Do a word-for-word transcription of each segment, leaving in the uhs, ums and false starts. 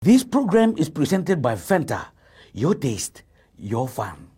This program is presented by Fanta, your taste, your fun.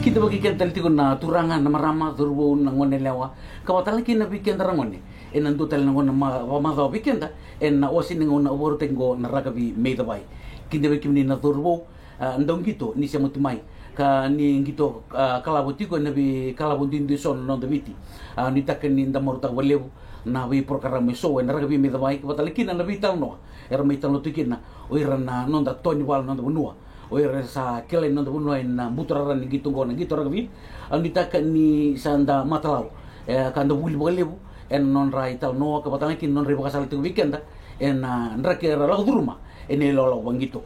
Kidavaki keda tale tiko na turaga, na marama, cauravou, na goneyalewa, ka vaka tale kina vei keda ragone. Ena dua tale na gauna ma- vakamacawa vei keda ena wase ni gauna vakarautaki oqo na rakavi mai Cavai. Kidavaki kemuni na cauravou, a, dau qito ni sema tu mai ka ni qito, a, kalavo tiko ena veikalavo duidui eso na noda Viti. A, nuitaka ni da marautaka vakalevu na veiporokaramu eso ena rakavi mai Cavai, vaka tale kina na veitalanoa era mai talanoa tu kina o ira na noda toa ni vala na noda vanua, o ira sa kilai na noda vanua ena buturara ni qito oqo na qito rakavi. A, nuitaka ni sa da matalau, e, ka da vuli vakalevu ena nodra italanoa ka vaka tale kina nodra ivakasala tiko vei keda ena draki era lako curuma ena ilawalawa vaqito.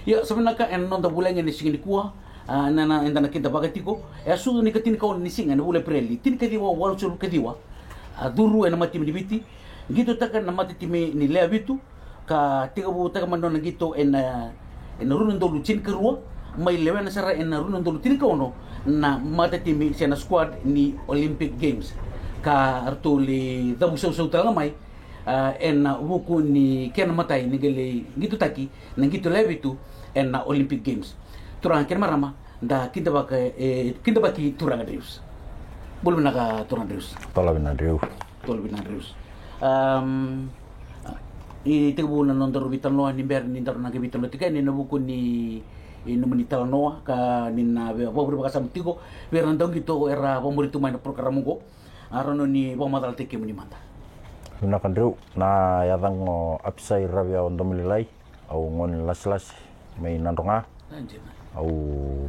Ia, sa vinaka, ena noda vulagi ena siga nikua, a, na, na, eda na kidavaka tiko, e a sucu ni ka tinikaono ni siga ena vula Epereli, tinikaciwa walusagavulu ka ciwa, a curu ena matimi ni Viti, qitotaka na matatimi ni Lewe Vitu, ka tekivutaka mai na nona qito ena, ena rua na udolu tinikarua, mai lewena sara ena rua na udolu tinikaono na matatimi se na squad ni Olympic Games. Ka ratou lai cavusausau tale ga mai, a, ena vuku ni kena matai ni qai lai qitotaki na qito Lewe Vitu ena Olympic Games. Turaga kei na marama, da kidavaka, e, kidavaki Turaga Drews. Bula vinaka Turaga Drews. Tola vinaka Drew. Tola vinaka Drews. Am, i tekivu na nodaru veitalanoa ni bera ni daru na qai veitalanoa tiko yani ena vuku ni, e, nomuni talanoa ka ni na via vakavure vakasama tiko vei ira na dauqito era vakamuri tu mai na porokaramu oqo. A, rawa ni vakamacalataki kemuni mada. Vinaka Drew, na yacaqu o Apisai Ravia o Domolalai, au gone lasilasi mai Nadroga. Sa dina. Au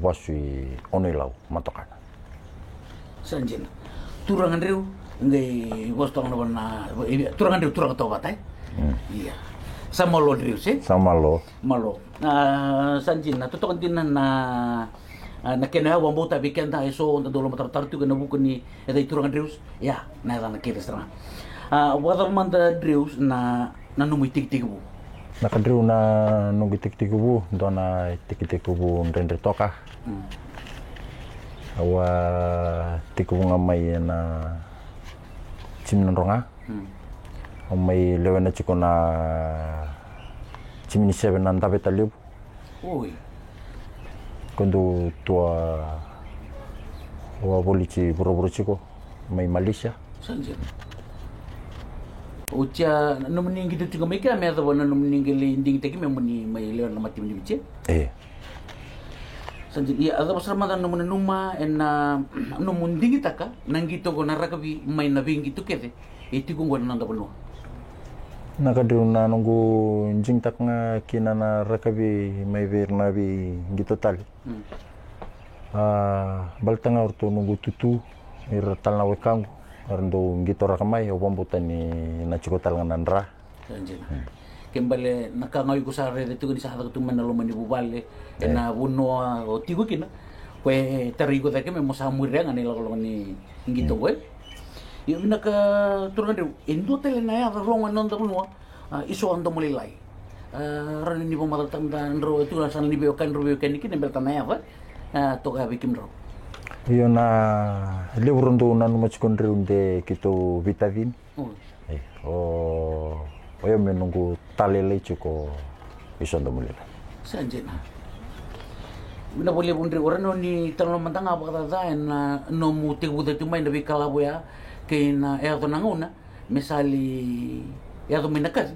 vasu i Ono-i-Lau, Matokana. Sa dina. Turaga Drew, qai vosa toka na vana, e, Turaga Drew, Turaga Tovata, e? Mm. Ia. Sa malo Drew, se? Sa malo. Malo. A, sa dina, totoka dina na, a, na kena yawa vakabauta vei keda eso da dau lomatarotaro tiko ena vuku ni yaca i Turaga Drews. Ia, na yacana kece sara ga. A, vakacava mada Drews na, na nomu itekitekivu? Na ka Drew na noqu itekitekivu, dua na itekitekivu dredre toka. Mm. Au a tekivu ga mai ena timi Nadroga. Mm. Au mai lewena tiko na timi ni seve na Daveta Levu. Oi. Ko dou tua, au a voliti vuravura tiko mai Malaysia. Sa dina. Oti a nomuni qito tiko mai kea me yacova na nomuni qai lai digitaki me moni mai lewena na matimi ni Viti? E. Sa dina. Ia, a cava sara mada na nomu nanuma ena nomu digitaka na qito oqo na rakavi mai na veiqito kece e tiko oqo ena noda vanua? Na ka Drew, na noqu digitaka ga kina na rakavi mai vei ira na veiqito tale. Mm. A, baleta ga o ratou noqu tutu, ira tale na wekaqu era dau qitoraka mai, au vakabauta ni na tiko tale ga na dra. Sa dina. Mm. Ke bale na ka ga o iko sa raica tiko ni sa caka tu mai na loma ni vuvale, e, ena vanua o tiko kina, ko e tarai iko cake me mo sa muria ga na ilakolako ni qito oqo, e? Io, vinaka Turaga Drew, e dua tale na yaca rogo ena noda vanua, a, Isoa Domolailai. A, rawa ni vakamacalataka mada, drau e tiko na yasana ni veiwekani drau veiwekani kina, baleta na yaca, a, toka vei kemudrau. Io, na levu drau nanuma tiko Drew de keitou veitacini. Mm. E, o, o yau me noqu tale lailai tiko Isoa Domolailai. Sa dina. Vinaka vakalevu Drew, o rawa ni talanoa mada ga vakacaca ena nomu tekivu cati mai na veikalavo ya, kei na yaco na gauna me sa lai yaco mai na kaci,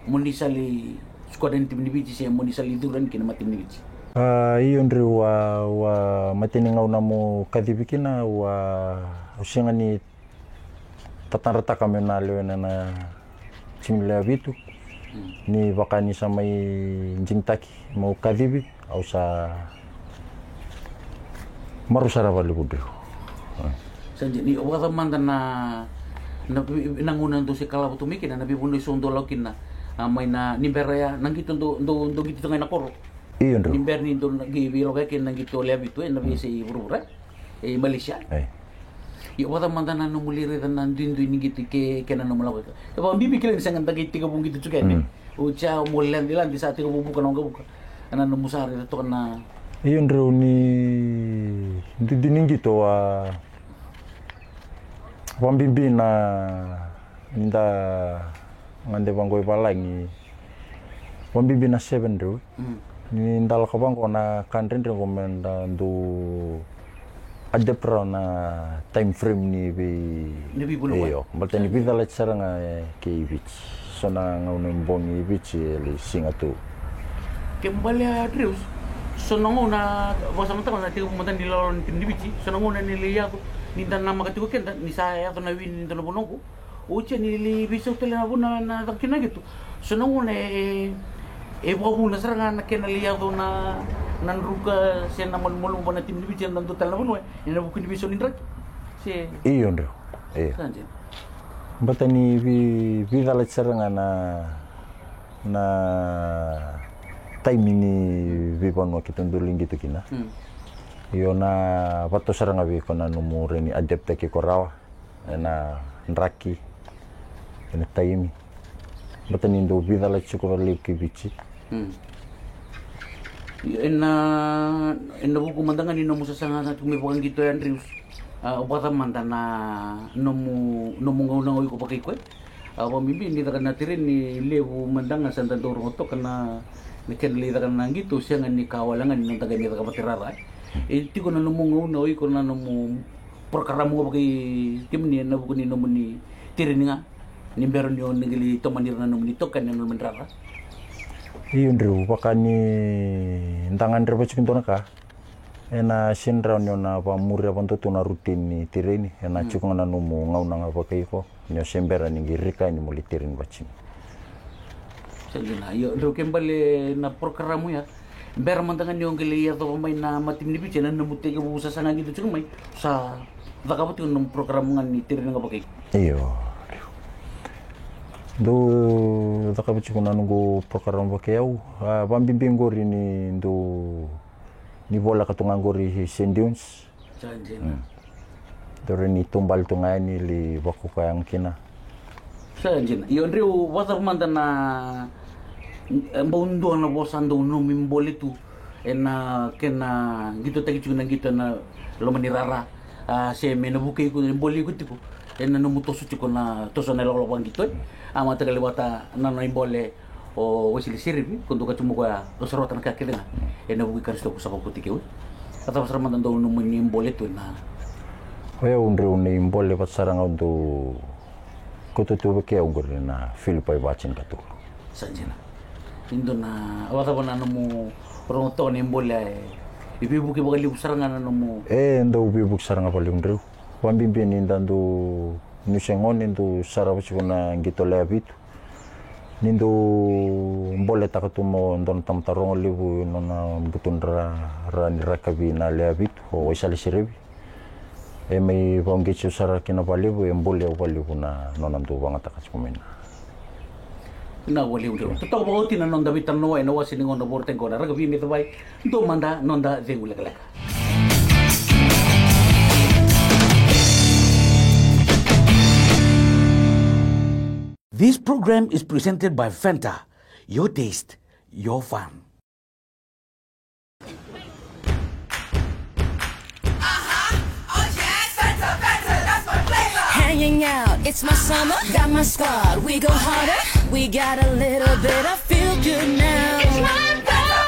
mo ni sa lai squad ni timi ni Viti se mo ni sa lai curu yani ki na matimi ni Viti? A, io Drew, au a, au a, mateni gauna mo kacivi kina, au a, au sega ni tatadrataka meu na lewena na timi Lewe Vitu. Mm. Ni vaka ni sa mai digitaki meu kacivi, au sa marau sara vakalevu Drew. Sa dina. Ni vakacava mada na, na, na gauna dou se kalavo tu mai kina, na veivanua eso dou lako kina, a, mai na, ni bera ya na qito dou, dou, dou qito tu ga ena koro? Io, Dreu. Ni bera ni dou na qai veilakoyaki ena qito lewe vitu ena veiyasai vuravura, e Malaysia. Io, vacava mada na nomu lai raica na duidui ni qito ke, kei na nomu lako? E vakabibi, kila ni sega da qai tekivu qito tiko yani. Oti ya mo lade, lade sa tekivu vuka na waqavuka. Na nomu sa raica toka na... Io, Dreu, ni duidui ni qito a vakabibi na, ni da gade vaqo i valagi, vakabibi na seven, Dreu. Ni da lako vaqo, na ka dredre qo me da dau adapt rawa na time frame ni vei... Ni veivanua. Io, baleta ni veicalati sara ga, e, kei Viti. So na gauna e bogi i Viti, e lai siga tu. Ke bale, a, Dreu, so na gauna, vakasamataka na tekivu mada ni lolo ni timi ni Viti, so na gauna ni lai yaco, ni da namaka tiko keda ni sa yaco na win ni dua na vanua qo. Oti ya ni lai veisau tale na vanua na caka kina na qito, so na gauna e, e, e vakavuna sara ga na kena lai yaco na, na druka se na malumalumu vua na timi ni Viti ena dua tale na vanua, ena vuku ni veisau ni draki. Se... Io, Dreu. Io. Sa dina. Baleta ni vei, veicalati sara ga na, na time ni veivanua keitou dau lai qito kina. Io, na vakatau sara ga vei iko na nomu rawa ni adapt-taki iko rawa ena draki, ena time. Baleta ni dau veicalati tiko vakalevu kei Viti. Io, ena, ena vuku mada ga ni nomu sasaga tiko me vakaqito ya, Dreu. A, vacava mada na nomu, nomu gauna o iko vakaiko, e? A, vakabibi ni caka na tereni, levu mada ga sa da dau rogo toka na, na kena lai caka na qito, sega ni ka wale ga ni noda qai mai caka vata rara, e? E tiko na nomu gauna o iko, na nomu porokaramu ga vakai kemuni ena vuku ni nomuni tereni ga, ni bera ni o ni qai lai tomani ira na nomuni itokani ena loma ni rara? Io, Dreu, vaka ni da gadreva tiko e dua na ka, ena sega ni rawa ni o na vakamuria vakadua tu na routine ni tereni, ena tiko ga na nomu gauna ga vakaiko, ni o se bera ni qai rika ni mo lai tereni vata kina. Sa dina. Io, Dreu, ke bale na porokaramu ya, bera mada ga ni o qai lai yacova mai na matatimi ni Viti, ena nomu tekivu sasaga qito tiko mai, sa cakava tiko na nomu porokaramu ga ni tereni ga vakaiko? Io. Dau cakava tiko na noqu porokaramu vakaiyau, a, vakabibi qori ni dau, ni voleka tu ga qori i Sand Dunes. Sa dina. Dau rawa ni taubale tu ga yani, lai vakaukaua yago kina. Sa dina. Io, Dreu, vacava mada na, e, bau dua na vosa dau nomu ibole tu ena kena qitotaki tiko na qito ena loma ni rara, a, se me na vukei iko, ibole iko tiko ena nomu toso tiko na, toso na ilakolako vakaqito, e? A, mataqali vata na nona ibole o Waisale Serevi, ko dau kaya tiko mai o koya, au sa rawata na ka kece ga ena vuku i Karisito ko sa vakaukauwataki au. A cava sara mada dau nomuni ibole tu na? O yau, Dreu, na ibole vata sara ga au dau kauta tu vakaiyau qori na Filipai va, tini ka tolu. Sa dina. Ni dua na, a, vacava na nomu rogo toka na ibole, e, e veivuke vakalevu sara ga na nomu... E dau veivuke sara ga vakalevu, Dreu. Vakabibi ni da dau, niu se gone dau sarava tiko na qito lewe vitu. Ni dau boletaka tu mai e dua na tamata rogo levu nona butudrara ni rakavi na lewe vitu, o Waisale Serevi. E mai vakauqeti au sara kina vakalevu, e bole au vakalevu na nona dau vakayagataka tiko mai na. Vinaka vakalevu, Dreu. Totoka vakaoti na noda veitalanoa ena wase ni gauna vakarautaki qo na Rakavi Me Cavai. Dua mada noda cegu lekaleka. This program is presented by Fanta. Your taste, your fun. Hanging out, it's my summer, got my squad. We go harder, we got a little bit of feel good now. It's my flavor.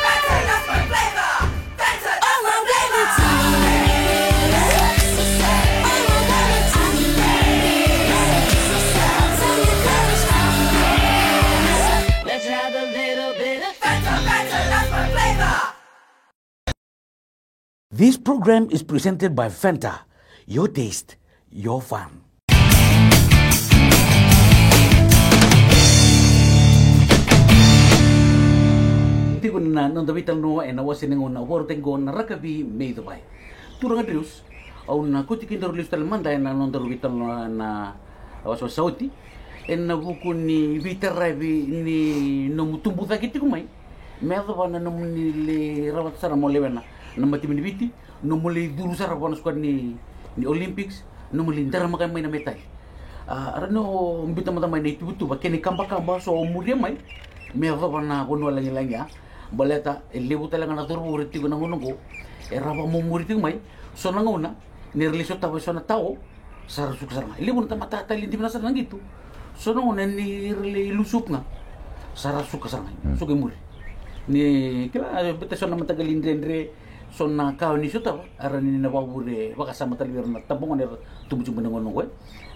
All my baby. Let's have a little bit of Fanta, Fanta, that's my flavor. This program is presented by Fanta. Your taste, your fun. Tiko na noda veitalanoa ena wase ni gauna vakarautaki qo na Rakavi Me Cavai. Turaga Drews, au na kauti kedaru lesu tale mada ena nodaru veitalanoa na wasewase sa oti ena vuku ni veitaravi ni nomu tubu cake tiko mai Me yacova na nomuni lai rawata sara mo lewena na matimi ni Viti, nomu lai curu sara vua na squad ni, ni Olympics, nomu lai daramaka mai na metali. A, rawa ni o biuta mada mai na ituvatuva kei na ikabakaba so o muria mai me yacova na vanua lagilagi ya. Baleta e levu tale ga na cauravou era tiko na gauna oqo era vakamumuri tiko mai. So na gauna ni ra lai sotava e so na tao, sa ra suka sara ga. E levu na tamata tale dina sara na qito. So na gauna ni ra lai lusuka ga, sa ra suka sara ga, suka i muri. Ni kila, beta so na mataqali dredre, so na ka ni sotava, era ni na vakavure vakasama tale vei ira na tabagone era tubu tiko mai na gauna oqo.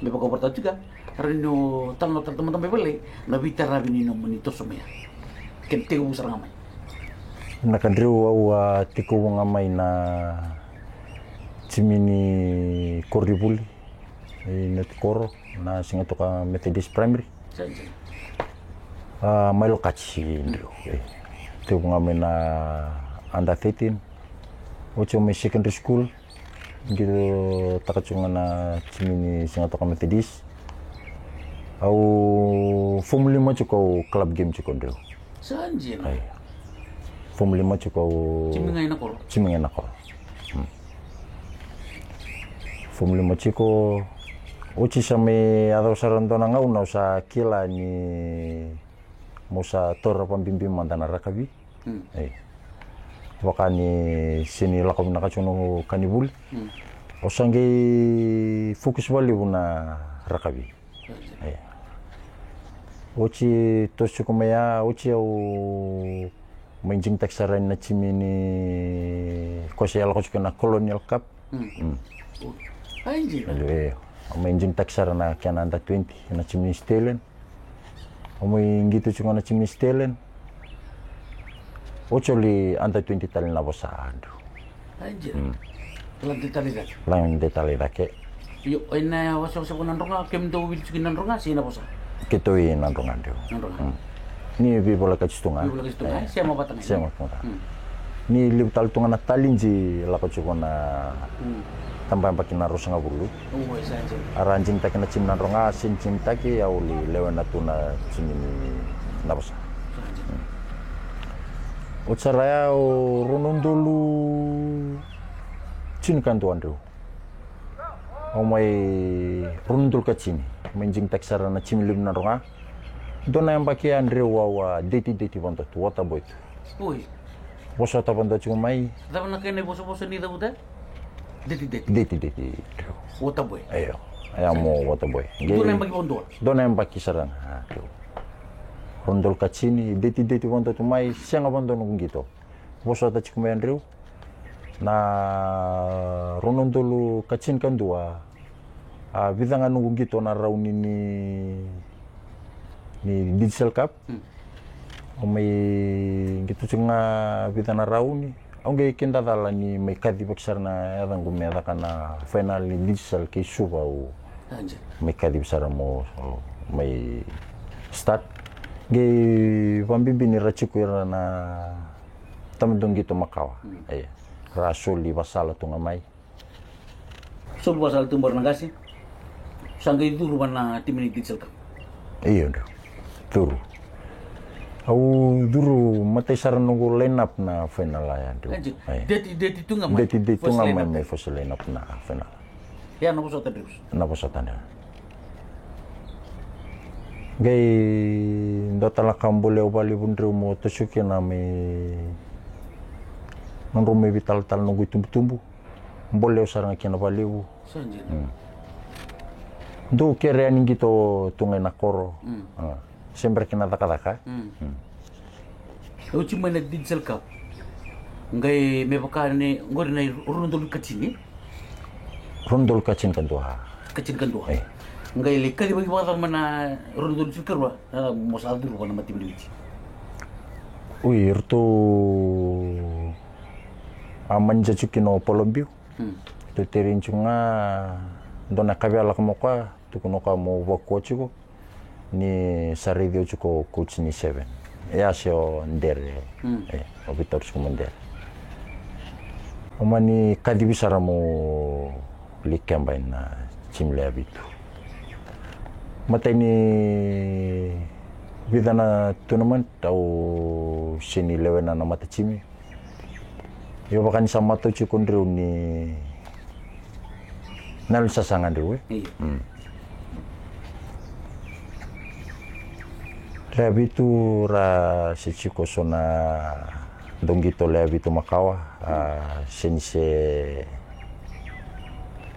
Me vakavurautaka tiko, era ni o talanoa tale tamata mai vale na veitaravi ni nomuni toso mai ya. Kena tekivu sara ga mai. Na ka drau au a tekivu ga mai na timi ni koronivuli i Natikoro, na Sigatoka Methodist Primary. A, mai Lokati drau. Tekivu ga mai na under thirteen. Oti au mai secondary school. Qito taka tiko ga na timi ni Sigatoka Methodist. Au fomu lima tiko au club game tiko drau. Sa dina. Ai. Fomu lima tiko au timi ga i na koro. Timi ga i na koro. Fomu lima tiko. Oti sa mai yacova sara dua na gauna au sa kila ni mo sa taura vabibi mada na rakavi. Vaka ni seni lako vinaka tiko na ka ni vuli. Au sa qai focus valevu na rakavi. Oti toso tiko mai ya, oti au mai jigitaki sara na timi ni kosa ya lako tiko na Colonial Cup. Au mai jigitaki sara na kena under twenty na timi ni Stellan. Au mai qito tiko na timi ni Stellan. Oti au lai under twenty tale na vosa drau. Lade tale i cake. Lade tale i cake. Io, ena wasewase vou Nadroga, kemudou wili tiko i Nadroga se i Navosa? Keitou i Nadroga drau. Nadroga. Ni veivolekati tu ga. Veivolekati tu ga, e? Sema vata ga. Sema tu ga. Ni levu tale tu ga na taliji lako tiko na tabana yabaki na ruasagavulu. Era jigitaki na timi Nadroga, se jigitaki au lai lewena tu na timi ni Navosa. Oti sara ya au rua na udolu tinikadua drau. Au mai rua na udolu ka tini, mai jigitaki sara na timi levu Nadroga. Dua na yabaki ya drau au a deti deti vadua tu, water boy tu. Vosota vadua tiko mai. Cava na kena ivosavosa ni cavuta? Deti deti. Deti deti drau. Water boy. Io. Io, mo water boy. Dua na yabaki vadua. Dua na yabaki sara ga drau. Rua na udolu ka tini, deti deti vadua tu mai, sega vadua noqu qito. Vosota tiko mai drau. Na rua na udolu ka tinikadua, a vica ga noqu qito na rauni ni, ni Digicel Cup. Au mai qito tiko ga vica na rauni. Au qai kidacala ni mai kacivaki sara na yacaqu me caka na final ni Digicel kei Suva, au mai kacivi sara mo mai start. Qai vabibi ni ra tiko ira na tabadua qito makawa. Ia, ra soli vasala tu ga mai. Soli vasala tu bera na qase. Sa qai curu vua na timi ni Digicel Cup. Io drau. Curu. Au curu matai sara noqu line up na final ya drau. Deti deti tu ga mai. Deti deti tu ga mai, mai first line up na final. Ia na vosota drau. Na vosota drau. Qai dua tale na ka bole au valevu drau mo toso kina mai nodrau mai veitalatala noqu itubutubu. Bole au sara ga kina valevu. Dou kere yani qito tu ga i na koro. Se bera kina cakacaka. Oti mai na Digicel Cup. Qai me vaka ni qori na rua na udolu ka tini. Rua na udolu ka tinikadua. Ka tinikadua. Qai lai kacivaki vakacava mai na rua na udolu tinikarua, na mo sa curu vua na matimi ni Viti? Ui, ratou a manager tiko kina o Paulo Biu. Ratou tereni tiko ga, dua na ka via lako mai o koya, tukuna o koya mo vakua tiko. Ni sa raici au tiko o coach ni seven. E a se o Dere. E, o Victor tiko mo Dere. Au mani kacivi sara mo lai keba ina timi lewe vitu. Matai ni Vica na tournament au sega ni lewena na matatimi. Io, vaka ni sa matau tiko dreu ni na yalo ni sasaga dreu e. Io. Mm. Lewe vitu ra se tiko so na dauqito lewe vitu makawa, a, sega ni se,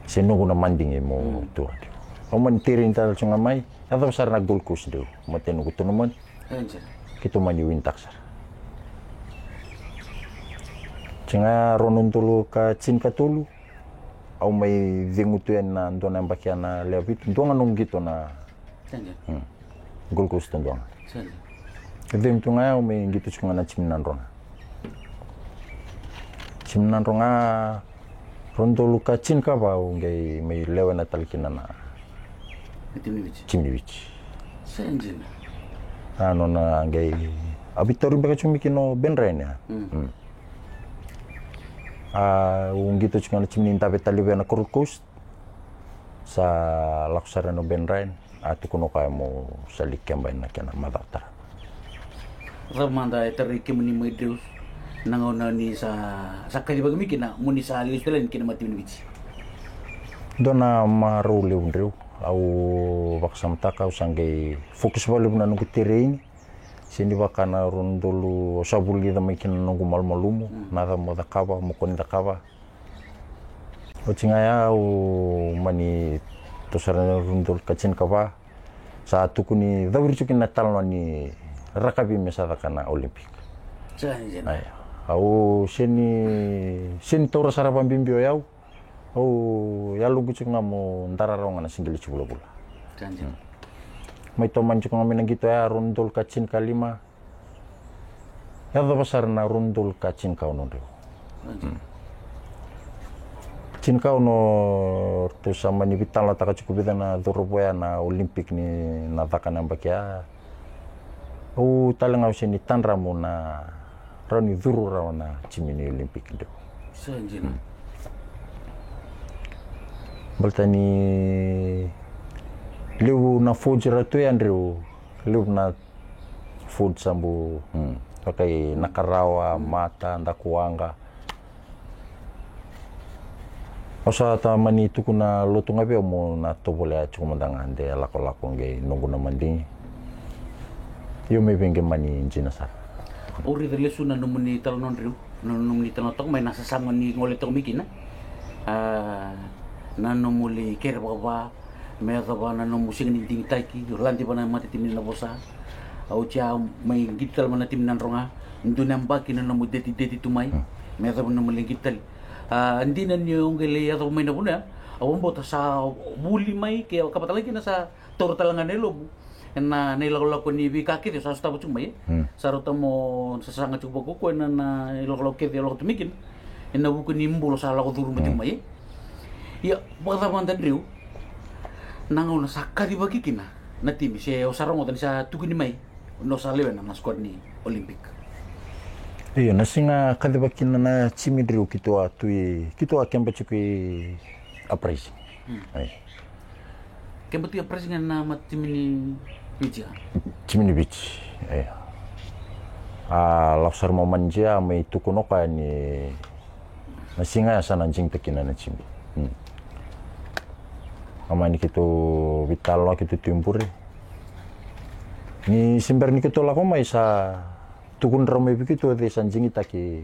se noqu na madigi mo tu a dreu. Au mani tereni tale tiko ga mai, yacova sara na Gold Coast dreu. Matai noqu tournament. Keitou mani winitaka sara. Tiko ga rua na udolu ka tinikatolu. Au mai cegu tu yani na dua na yabaki ya na lewe vitu, dua ga noqu qito na Gold Coast dua ga. Cegu tu ga ya au mai qito tiko ga na timi Nadroga. Timi Nadroga, rua na udolu ka tinikava au qai mai lewena tale kina na timi ni Viti. Sega ni dina. A nona qai a veitauri beka tiko mai kina o Ben Ryan ya. Mm. Mm. A, au qito tiko ga na timi ni Dave Talevia na Coral Coast. Sa lako sara yani o Ben Ryan, a tukuna o koya mo sa lai keba ena kena macawa tarava. Cava mada e tarai kemuni mai Drews na gauna ni sa, sa kacivaki mai kina mo ni sa lesu tale yani kina matatimi ni Viti? Dua na marau levu dreu, au vakasamataka au sa qai focus vakalevu na noqu tereni. Sega ni vaka na rua na udolu au sa vulica mai kina na noqu malumalumu, na cava mo cakava, mo kua ni cakava. Oti ga ya au mani toso sara na rua na udolu ka tinikava. Sa tukuni cawiri tiko kina na talanoa ni rakavi me sa caka na Olympic. Sega ni dina. Aya. Au sega ni, sega ni taura sara vakabibi o yau. Au yaloqu tiko ga mo dara rawa ga na sigileti vulavula. Sega ni dina. Mai tomani tiko ga mai na qito ya rua na udolu ka tinikalima. Yacova sara na rua na udolu ka tinikaono dreu. Tinikaono ratou sa mani veitalanoataka tiko vica na cauravou ya na Olympic ni na caka na yabaki ya. Au tale ga au sega ni tadramu na rawa ni curu rawa na timi ni Olympic dreu. Sega ni dina. Baleta ni levu na forge ra tu ya dreu, levu na forge sa bau, hmm, vaka i Nakarawa, Mata, Dakuwaqa. Au sa ta mani tukuna lotu ga vei au mo na tovolea tiko mada ga de lakolako qai noqu na madigi. Io, me vei qai mani dina sara. Au raica lesu na nomuni talanoa dreu, na nomuni talanoa toka mai na sasaga ni gole toka mai kina. A, na nomu lai kere vakava, me yacova na nomu sega ni digitaki, o lade vua na matatimi ni Navosa. Oti ya mai qito tale mai na timi Nadroga, dua na yabaki na nomu detideti tu mai, me yacova na nomu lai qito tale. A, dina ni o qai lai yacova mai na vanua ya, au vakabauta sa vuli mai, ke ka vaka tale ga kina sa taura tale ga na yalomu. Ena, na ilakolako ni veika kece sa sotava tiko mai, e? Sa rauta mo sasaga tiko vakaukauwa ena, na ilakolako kece o lako tu mai kina. Ena vuku ni bula sa lako curuma tiko mai, e? Ia, vakacava mada dreu na gauna sa kacivaki kina na timi, se o sa rogoca ni sa tukuni mai ni o sa lewena na squad ni Olympic? Io, na siga kacivaki kina na timi dreu keitou a tu i, keitou a keba tiko i uprising. Keba tu i uprising ena matatimi ni Viti, a? Timi ni Viti, io. A lako sara mai o Manijia, a mai tukuna o koya ni na siga ya sa na jigitaki kina na timi. A mani keitou veitalanoa, keitou tu i bure. Ni se bera ni keitou lako mai sa tukuni rau mai vei keitou o cei sa jigitaki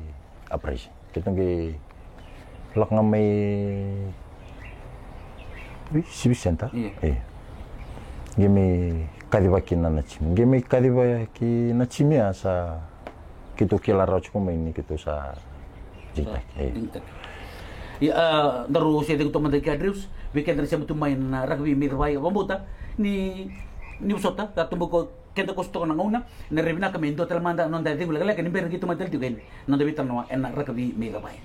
uprising. Keitou qai lako ga mai Civic Centre. Io. Qai mai kacivaki na timi. Qai mai kacivaki na timi ya sa keitou kila rawa tiko mai ni keitou sa digitaki. Ia, a, daru se cegu toka mada kei Andrews, vei keda na sema tu mai na rakavi mai Cavai, vakabauta ni, ni vosota, ka tubu ko keda koso toka na gauna, na rai vinaka me dua tale mada noda cegu lekaleka ni bera ni keitou mai tale tiko ena noda veitalanoa ena rakavi mai Cavai.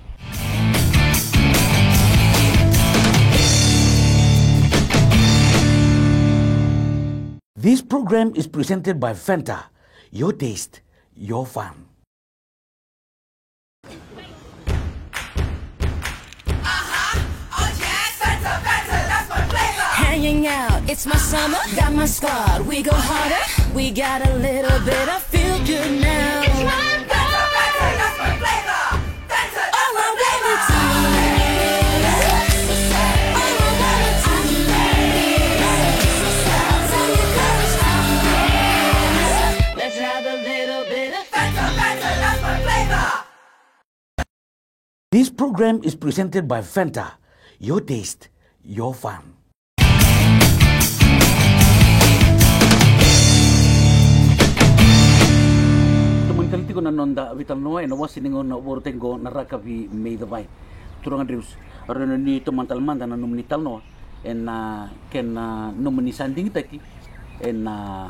This program is presented by Fanta, your taste, your fun. Hanging out, it's my summer, got my squad, we go harder. We got a little bit of feel good now. It's my flavor. All I wanna do is exercise. All I wanna do is exercise. Let's have a little bit of Fanta, Fanta, that's my flavor. This program is presented by Fanta. Your taste, your fun. Tomani tale tiko na noda veitalanoa ena wase ni gauna vakarautaki qo na Rakavi Me Icavai. Turaga Drews, au raica ni tomani tale mada na nomuni talanoa ena kena nomuni sa digitaki ena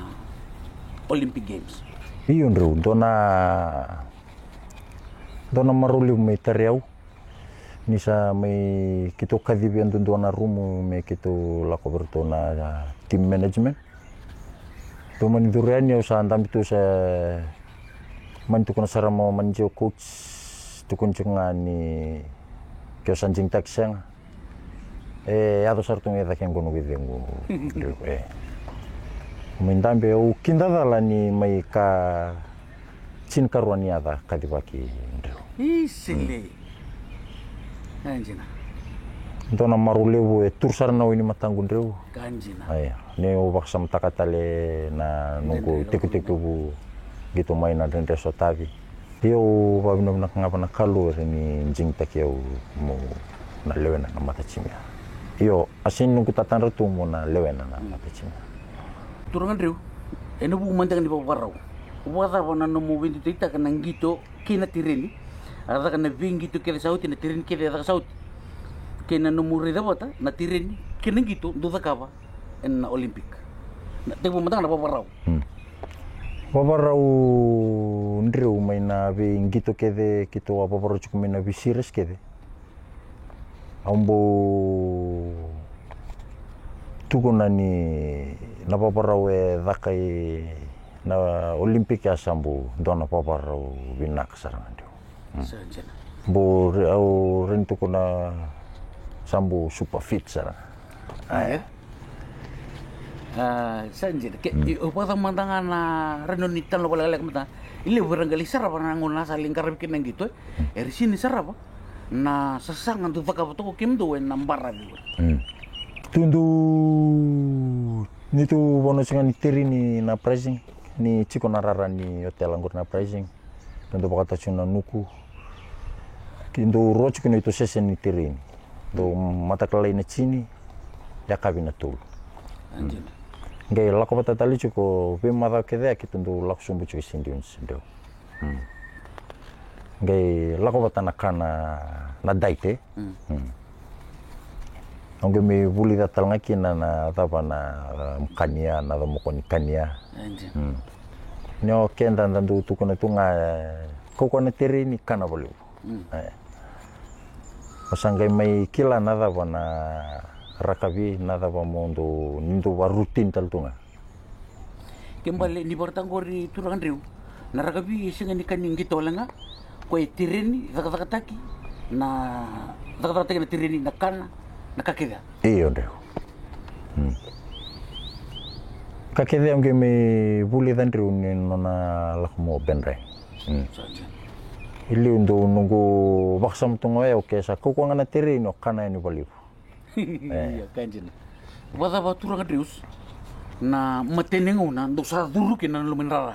Olympic Games. Io Drew, dua na Dua na marau levu mai tari au. Ni sa mai keitou kacivi e dua na rumu me keitou lako vei iratou na, ah, team management. Dou mani curu yani, au sa dabe tu, sa mani tukuna sara mai o manager, coach, tukuni tiko ga ni keu sa digitaki, sega. E yaco sara tu ga i cake qo noqu icegu, Drew, e. Mai dabe, au kidacala ni mai ka tinikarua ni yaca kacivaki, Drew. Isele. Ka dina. Dua na marau levu e turu sara na wai ni mataqu, Drew. Ka dina. Aya, niu vakasamataka tale na noqu tekitekivu qito mai, na dredre sotavi. Io, au vakavinavinaka ga vua na Kalou ni digitaki au meu na lewena na matatimi ya. Io, a sega ni noqu tatadra tu meu na lewena na matatimi ya. Turaga Drew, ena vuku mada ga ni vakavakarau, vakacava na nomu veidutaitaka na qito kei na tereni? A caka na veiqito kece sa oti, na tereni kece a caka sa oti. Kei na nomu raica vata na tereni kei na qito dou cakava ena Olympic. Na tekivu mada ga na vakavakarau. Hmm. Vakavakarau, Drew, mai na veiqito kece keitou a vakavakarau tiko mai na veiseries kece. Au bau tukuna ni na vakavakarau e caka ena Olympic ya sa bau dua na vakavakarau vinaka sara ga, Drew. Hmm. Sa dina. Bau re-, au raica tiko na sa bau super fit sara. Aya. Aya. Ah, sa dina. Ke, hmm, i, o vakacava mada ga na raica ni talo vakalekaleka mada. I levu era qai lai sarava na gauna sa lai qaravi kina na qito, e. Hmm. Era sega ni sarava na sasaga dou cakava toka kemudou ena baravi. Hmm. Tou dau, ni tou vanua tiko ga ni tereni na pricing, ni tiko na rara ni hotel qori na pricing. Dou vakatau tiko na nuku. Keitou rua tiko na neitou session ni tereni. Dou mataka lailai na tini, yakavi na tolu. A dina. Qai lako vata tale tiko veimacawa kece ya keitou dau lako sobu tiko i Saint John's, Drew. Hmm. Qai lako vata na ka na, na diet, e. Hmm. Hmm. Au qai mai vulica tale ga kina na cava na, ah, kania, na cava mo kua ni kania. Edi. Hmm. Ni o keda da dau tukuna tu ga, eh, kaukaua na tereni, kana vakalevu. Hmm. Eh. O sa qai mai kila na cava na rakavi, na cava mo dou, ni dou vakarutini tale tu ga. Ke bale ni vakataqori, Turaga Drew, na rakavi e sega ni ka ni qito wale ga, koya e tereni, cakacakataki, na cakacakataki na tereni, na kana, na ka kece ya. Io, Drew. Hmm. Ka kece ya au qai mai vulica, Drew, ni nona lako mai o Ben Ryan. Hmm. Sa dina. I liu dau noqu vakasama tu ga oya, o ke sa kaukaua ga na tereni, o kana yani vakalevu. E. Io, ka dina. Vakacava, Turaga Drews, na matai ni gauna dou sa curu kina na loma ni rara?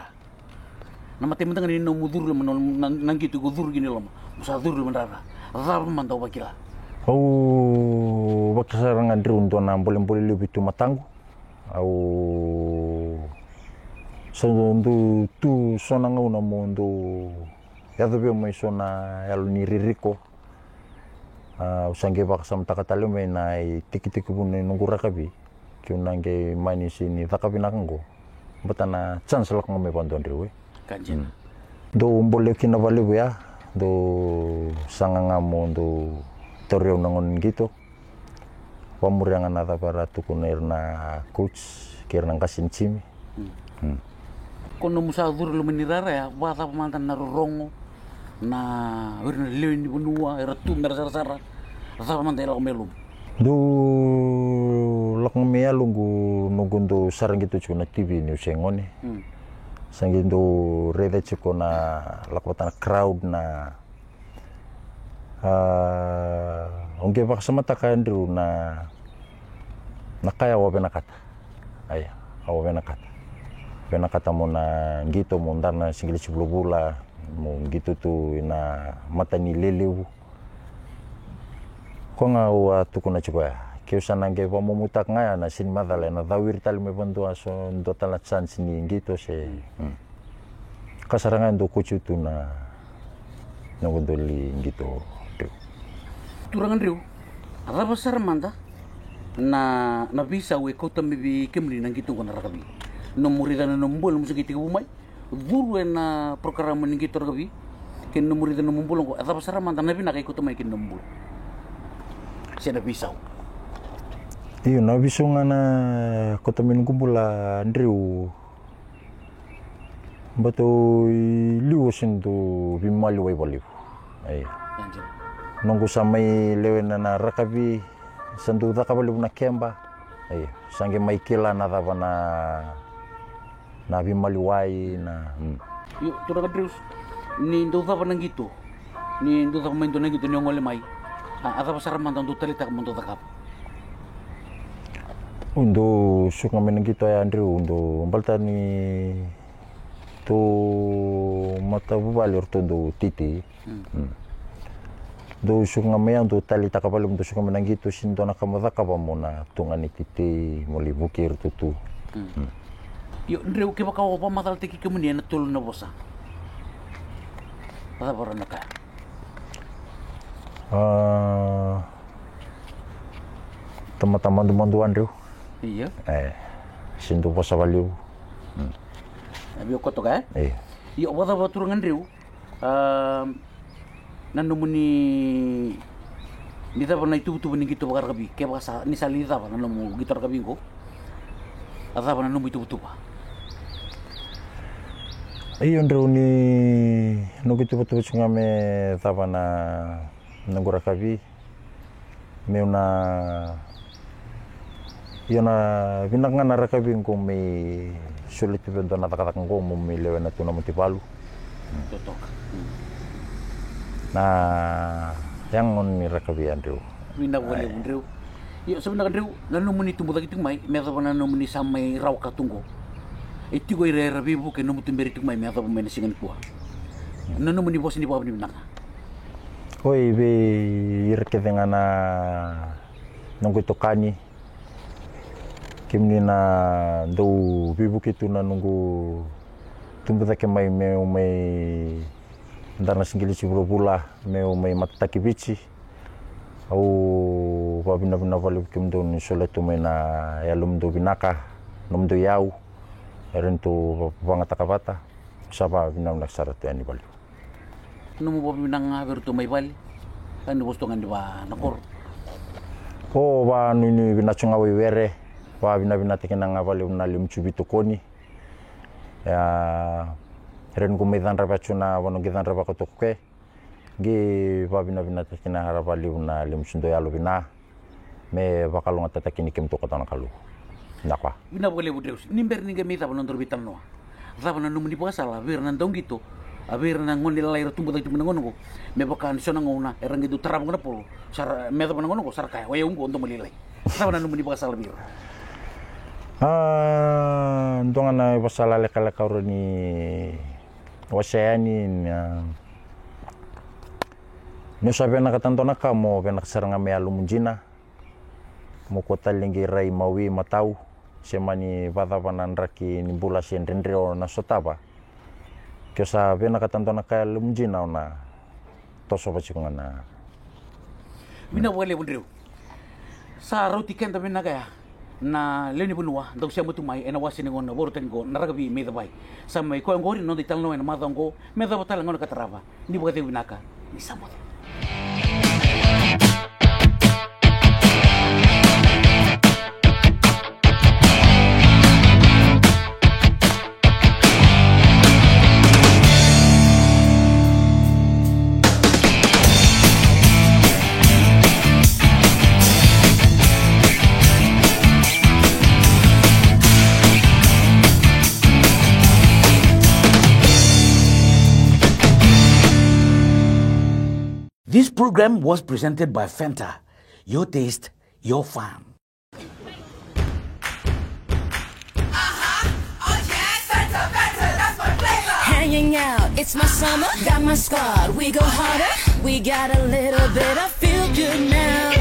Na matai mada ga ni nomu curu loma na, na, na qito ko curu kina i loma, mo sa curu loma ni rara, cava mada o vakila? Au vakila sara ga, Drew, dua na bolebole levu tu mataqu. Au sa dau tu so na gauna mo dau yaco vei au mai so na yalo ni ririko. A, au sa qai vakasamataka tale mai na itekitekivu ni noqu rakavi, keu na qai mani sega ni caka vinaka qo. Baleta na chance lako ga mai vakadua, Drew, e. Ka dina. Hmm. Dou bolea kina vakalevu ya, dou saga ga mo dou tauri au na gauna ni qito. Vakamuria ga na cava era tukuna ira na coach kei ira na qase ni timi. Hmm. Hmm. Ko nomu sa curu loma ni rara ya, vakacava mada na rorogo, na o ira na lewe ni vanua era tu mera sarasara, cava mada e lako mai loma? Dou Lako ga mai yaloqu noqu dau sara qito tiko na T V niu se gone. Mm. Sa qai dau raica tiko na lako vata na crowd na, a, au qai vakasamataka, Andrew, na, na ka ya au vinakata. Aya, au vinakata. Vinakata mo na qito, mo dara na siqeleti vulavula, mo qito tu ina mata ni lelevu. Ko ga au a tukuna tiko ya. Keu sa na qai vakamumutaka ga ya na sega ni macala, ena cau ira tale mai vadua so dua tale na chance ni qito se. Mm. Ka sara ga e dau kauti au tu na noqu dau lai qito, Driu. Turaga Driu, a cava sara mada na, na veisau e kauta mai vei kemuni na qito oqo na rakavi? Nomu raica na nomu bula, nomu se qai tekivu mai curu ena porokaramu ni qito rakavi, kei na nomu raica na nomu bula oqo, a cava sara mada na vinaka e kauta mai ki na nomu bula? Se na veisau? Io, na veisau ga na kauta mai noqu bula, Driu. Baleta au i liu au se dau veimaliwai vakalevu. Io. Noqu sa mai lewena na rakavi, sa dau caka vakalevu na keba. Io. Sa qai mai kila na cava na, na veimaliwai, na, mm. Io, turaga Driu, ni dau cava na qito, ni dau cava mai dua na qito ni o gole mai, a, a cava sara mada o dau taleitaka mo dau cakava? Au dau suka ga mai na qito ya, Driu, au dau, baleta ni ratou matavuvale ratou dau teitei. Mm. Mm. Dau suka ga mai ya, dau taleitaka vakalevu, dau suka mai na qito, sega ni dua na ka mo cakava mo na tu ga ni teitei, mo lai vukei iratou tu. Mm. Mm. Io, Driu, kevaka o vakamacalataki kemuni ena tolu na vosa, a cava na ka? A, tamata madumadu, Driu. Io. E, sega ni dau vosa vakalevu. Mm. A via koto ka, e? Io. Io, vakacava, turaga Driu, a, na nomuni, ni cava na ituvatuva ni qito vakarakavi, kevaka sa, ni sa lai cava na nomu qito rakavi qo, a cava na nomu ituvatuva? Io, Driu, ni noqu ituvatuva tiko ga me cava na noqu rakavi, meu na, io, na vinaka ga na rakavi qo me soli tu vei dua na cakacaka qo mo me lewena tu na mataivalu. Totoka. Mm. Na yago ni rakavi ya, Driu. Vinaka vakalevu, Driu. Io, sa vinaka, Driu, na nomuni tubu cake tiko mai, me yacova na nomuni sa mai rawa ka tu qo. E tiko ira era veivuke nomu tuberi tiko mai me yacova mai na siga nikua. Na nomuni vosa ni vakavinavinaka. Oi, vei ira kece ga na noqu itokani, kemuni na dau veivuke tu na noqu tubu cake mai, meu mai dara na siqeleti vulavula, meu mai matataki Viti. Au vakavinavinaka vakalevu kemudou ni solia tu mai na yalomudou vinaka, nomudou iyau, e rawa ni tou va-, vagataka vata. Sa vakavinavinaka sara tu yani vakalevu. Nomu vakavinavinaka ga vei iratou mai vale, ka ni vosa tu ga ni va na koro. O, vakanuinui vinaka tu ga vei Were, vakavinavinakataki ga vakalevu na lemucu veitokoni. Ia, e rawa ni ko mai cadrava tu na vanua qai cadrava koto ke. Qai vakavinavinakataki ga vakalevu na lemucudou yalo vina. Me vakalougatataki ni kemudou koto na Kalou. Na koya. Vinaka vakalevu Dreus. Ni bera ni qai mai cava na nodaru veitalanoa, cava na nomuni vakasala vei ira na dauqito, a vei ira na gone lalai era tubu cake tu mai na gauna oqo? Me vaka ni so na gauna era qai dau tarava ga na polo, sa ra, me yacova na gauna oqo sa ra kaya, o yau oqo domo lailai. Cava na nomuni vakasala vei ira? A, dua ga na ivakasala lekaleka au rawa ni wasea yani na, ni o sa vinakata dua na ka mo vinaka sara ga me yalomu dina. Mo kua tale ni qai rai mawi matau, se mani vakacava na draki ni bula se dredre o na sotava. Ke o sa vinakata dua na ka yalomu dina o na toso vata tiko ga na. Vinaka vakalevu Dreu. Sa rauti keda vinaka ya na lewe ni vanua dau sema tu mai ena wase ni gauna vakarautaki oqo na Rakavi Me Cavai. Sa mai koya oqori na noda italanoa ena macawa oqo, me yacova tale na gauna ka tarava. Ni vakacegu vinaka, ni sa moce. Program was presented by Fanta. Your taste, your fun. Hanging out, it's my summer, got my squad. We go harder, we got a little bit of feel good now.